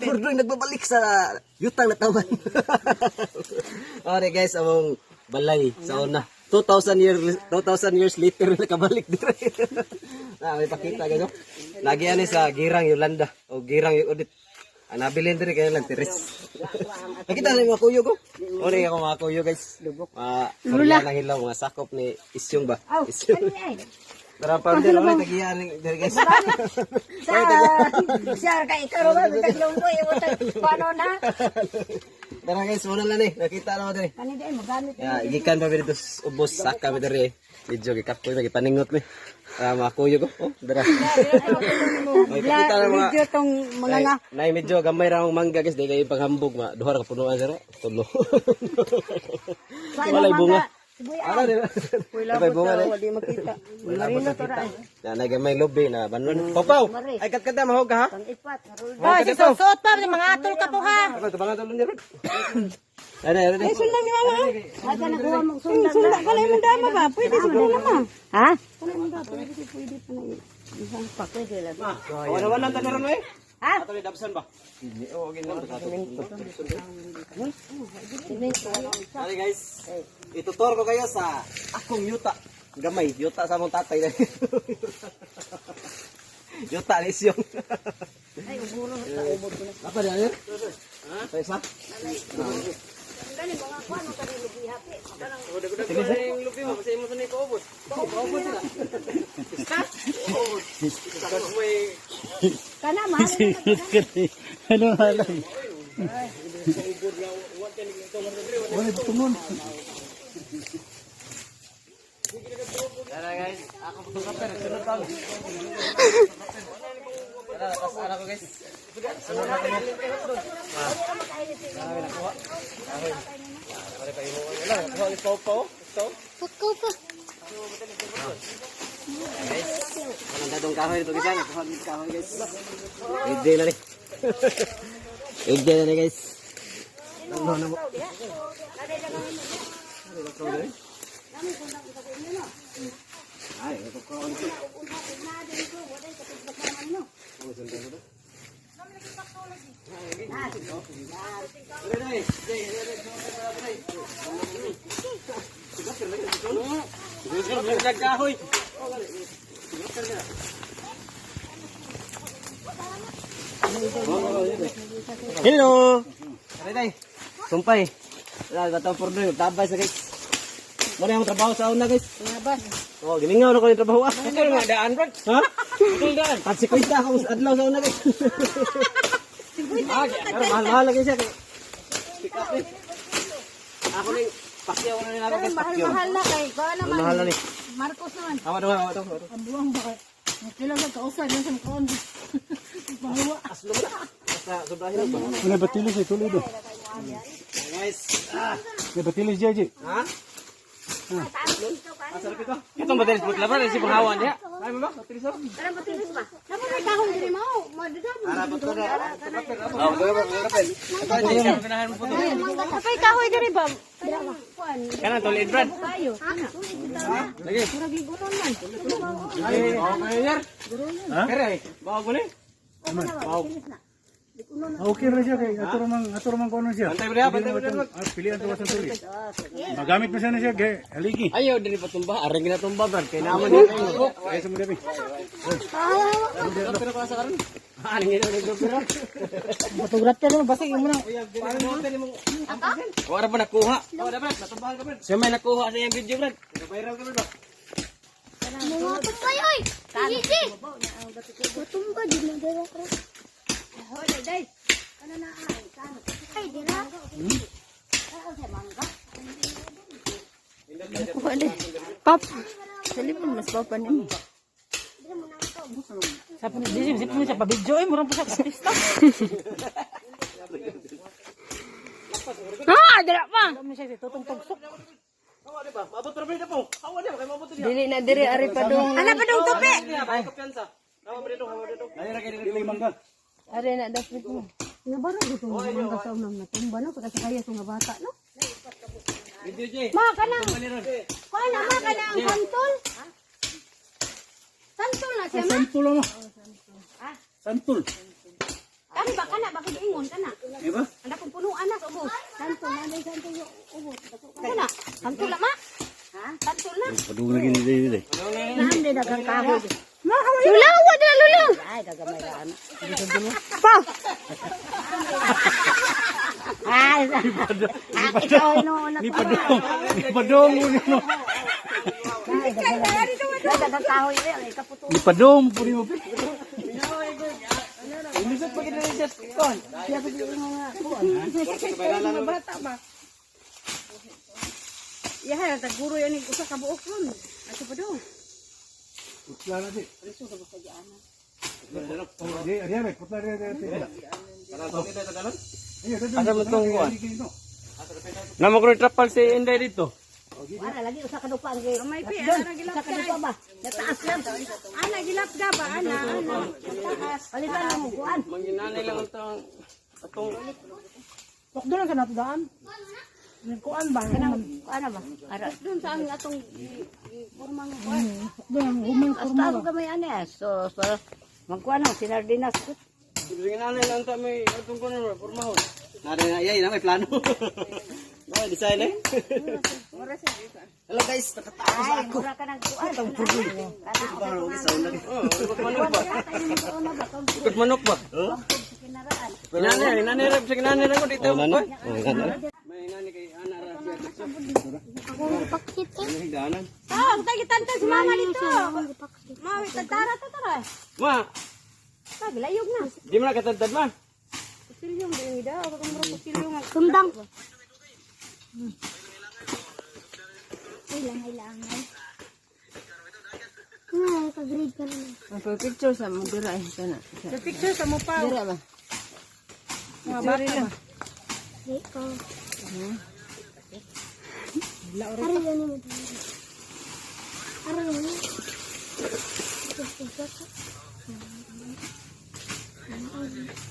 Purdoy nagbabalik sa yutang na taman. Okay guys, among balay sa una. 2,000 years 2,000 years later nakabalik dire. Na may pakita guys. Oh. Lagi ani sa Girang Yolanda o Girang Udit. Ang nabilin dire kay lang tiris. Nakita na yung mga kuyo ko. O ni ako mga kuyo guys. Mga Lula ng hilaw, mga sakop ni Isyong ba? Isyong. Tara pa din ulit tagiyan dire guys. Sa siya kay ikaw ba taglong ko paano na? Tara guys, muna lang eh. Nakita na ko dire. Kani dai magamit. Ya, gikan pa dito sa ubos saka mi diri. Medyo gikapoy mi gipaningot mi. Ah, mga kuyo ko. Oh, dara. May pakita na mga Video tong mga nga. Nay, medyo gamay ra ang mangga guys, di kay panghambog ma. Duha ra ka punuan sir. Tulo. Walay bunga. Ara di ba? Walay bunga dai. Wala makita. Wala pa kita. Na nay gamay lobe na banwan. Papaw. Ay kat kada mahog ka ha. Pang-ipat. Oh, si susuot pa, mga atol ka po ha. Ako tubangan tulong niya. Ano, ano, ano. Sundan ni mama. Asa na kuha mo sundan na. Sundan ka lang mong dama ba? Pwede sa na ma. Ha? Pwede pa na Pa pwede lang. Wala wala ta karon eh. Ha? Ato ni dabsan ba? Oo, ginawa sa ato. Sorry guys. Itutur ko kayo sa akong yuta. Gamay, yuta sa among tatay. Yuta ni siyong. Ay uburo sa ubod ko na. Apa dia? Ha? Apa isa? Kani mga kuan mo kani lubi hapi. Sige, sir. Yung lupi mo kasi imo sa ni kaubos. Kaubos sila. Kana mahal. Ano halay? Wala tungon. Tara guys, ako photographer, sunod pa. Tara, lakas ko guys. Sunod na kami. Ah. Dami nakuha. Dami. Dami pa imo. Wala, nakuha ni Pau Pau. Ito. Pagko pa. Guys, walang dadong kahoy dito guys. Nakuha ni kahoy guys. Ide na ni. Ide na ni guys. Ano na mo? Ay, ito ko. Kahoy. Hello. Aray tay. Sumpay. Wala ba tao porno tabay sa guys. Muna yung trabaho sa una guys. Ngabas. Oh, gilingaw na ko yung trabaho ah. Ito nga daan bro. Ha? Ito daan. Pag 50 ako sa adlaw sa una guys. Ah, pero mahal-mahal lagi siya kay. Pick up eh. Ako ning pakyaw na nila ako guys, pakyaw. Mahal na kay kuan naman. Mahal na ni. Marcos naman. Awa do, awa do. Awa do. Ang buwang ba kay? Kailan ka kausa diyan sa makaon. Bawa. Aslo mo na. Basta sobrahin lang ba? Wala batilis ay tuloy do. Guys. Ah. May batilis jeje. Ha? Asa lapit ba? Itong batilis putla ba? Si panghawan diha. Ay mo ba? Batilis oh. Karang batilis ba? Dapat may kahon diri mo. Madada mo. Oh, photographer. Apay kahoy diri ba? Kuan. Kanan tulid brad. Kayo. Ana. Lagi. Murag ligunon man. Ay, okay sir. Ha? Kere, bawag mo ni. Okay ra siya kay ato ramang kuno siya. Bantay mo diha, bantay mo diha. Ah, pilihan to sa tuloy. Magamit pa siya na siya kay haligi. Ayaw diri patumba, aring ginatumba brad kay naman ni kayo. Ay sa mo dami. Pero ko sa karon. Ah, ning ina nag pero. Photographer mo basta imo na. Wala pa nakuha. Wala brad, natumbahan ka brad. Siya may nakuha sa iyang video brad. Viral ka brad ba? Mga tumbay oy. Sige. Matumba di na dira ko. Hoy day. Ano na ay kano? Ay dira. Kuha di. Pap. Salipon mas papa ni. Sa pa ni di mo siya pa-video eh murang pa siya artista. Ah, dira pa. Alam siya si Tutong Tugsok. Hawa di ba? Maabot ra brad po. Hawa di ba kay maabot diha. Dili na diri ari pa dong. Ana pa dong tupi. Ay, kumpiyansa. Hawa ba dito, hawa dito. Ay ra kay dili mangga. Ari na dapat mo. Nabara ko tong mangga sa unang natumba no pagka kaya sa mga bata no. Video J. Ma kanang. Kuan na ma kanang kantol. Santol na siya ma. Santul mo. Santul. Tama Kani ba kana ba kay ingon kana. Di ba? Anda kong punuan na sa ubos. Tanto, nanay santo yung ubos. Kana. Tanto la ma. Ha? Tanto na. Padung lagi ni dili. Nahande dagang kahoy. Lulaw, wala lulaw. Ay gagamay ra ana. Pa. Ay, ikaw no na Ni padung. Ni padung mo ni no. dagang kahoy ay kaputo. Ni padung puri mo. Ilisod pa kita siya sa kon. Bata ba? Yahay, taguro yan usa ka buok ron. Ato pa do. Putla na di. Di, ari ari putla ari ari. Asa mo tong kuan? Namo ko trapal si Inday dito. Ana lagi usa ka dupa ang may pi ana gilap ka dupa ba? Nataas lang. Ana gilap ka ba ana ana. Nataas. Palitan mo kuan. Manginanay lang atong atong Wakdo lang ka natudaan. Kuan ba? Kanang kuan ba? Ara dun sa ang atong porma nga kuan. Wakdo lang humang Hasta ako gamay ana so so magkuan ang sinardinas. Manginanay lang ta may atong kuan ba pormahon. Nare na yay na may plano. No, design eh. Hello guys, nakatapos Ay, mura ka nang kuan. Parang sa una. Oh, manok ba? Ikot manok ba? Inanay, inanay ra sa inanay ra ko dito. Oh, May inanay kay ana ra siya dito. Ako ipaksit eh. Ano higdanan? Ah, tagi tanta si mama dito. Ako ipaksit. Mawi tantara tantara. Ma, Ta gilayog na. di mo na katadtad ma. Kusilyong dili daw, baka mura kusilyong. Sundang. Ay, langay, langay. Nga, ka-grade ka naman. Picture sa mo dira ay kana. Sa picture sa mo pa. Dira ba? Mga bata ba? Di ko. Aray, ano mo? Aray, ano?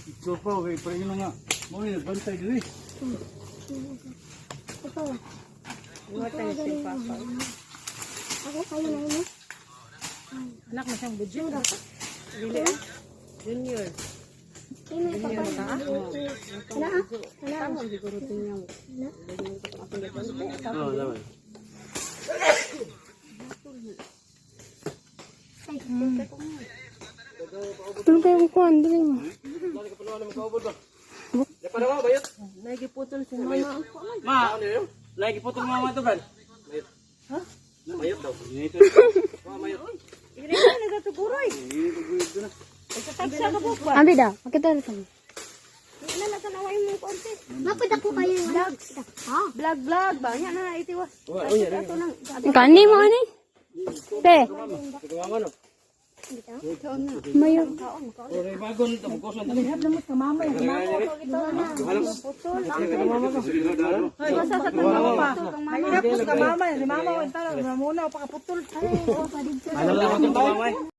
Ito pa okay pa ino nga. Mo ni bantay dili. Ito. Ako kayo na yun. Anak mo siyang budget. Dili. Junior. Kayo na papa. Ana, ah. Ana. Tama siguro tinyang. Oh, tama. Tulog kayo kukuhan, dali mo. Dapat na mo bayot. Nagiputol si mama. Ma, lagi putol mama to brad. Mayot. Ha? Mayot daw. Ma, mayot. Igre na nagatuguroy. Tagsa ka buok ba? Abi daw, makita na kami. Ina na tanaway mo konti. Mapad ako kayo. Vlog. Ha? Vlog vlog ba? Nya na itiwas. Ato nang Kani mo ani? Te. Mama no. Mayo. Ore bago nito bukosan tani. Basta sa tanong pa. Ay, ka mama, si mama, wala muna pa kaputol. Ano lang ako mama.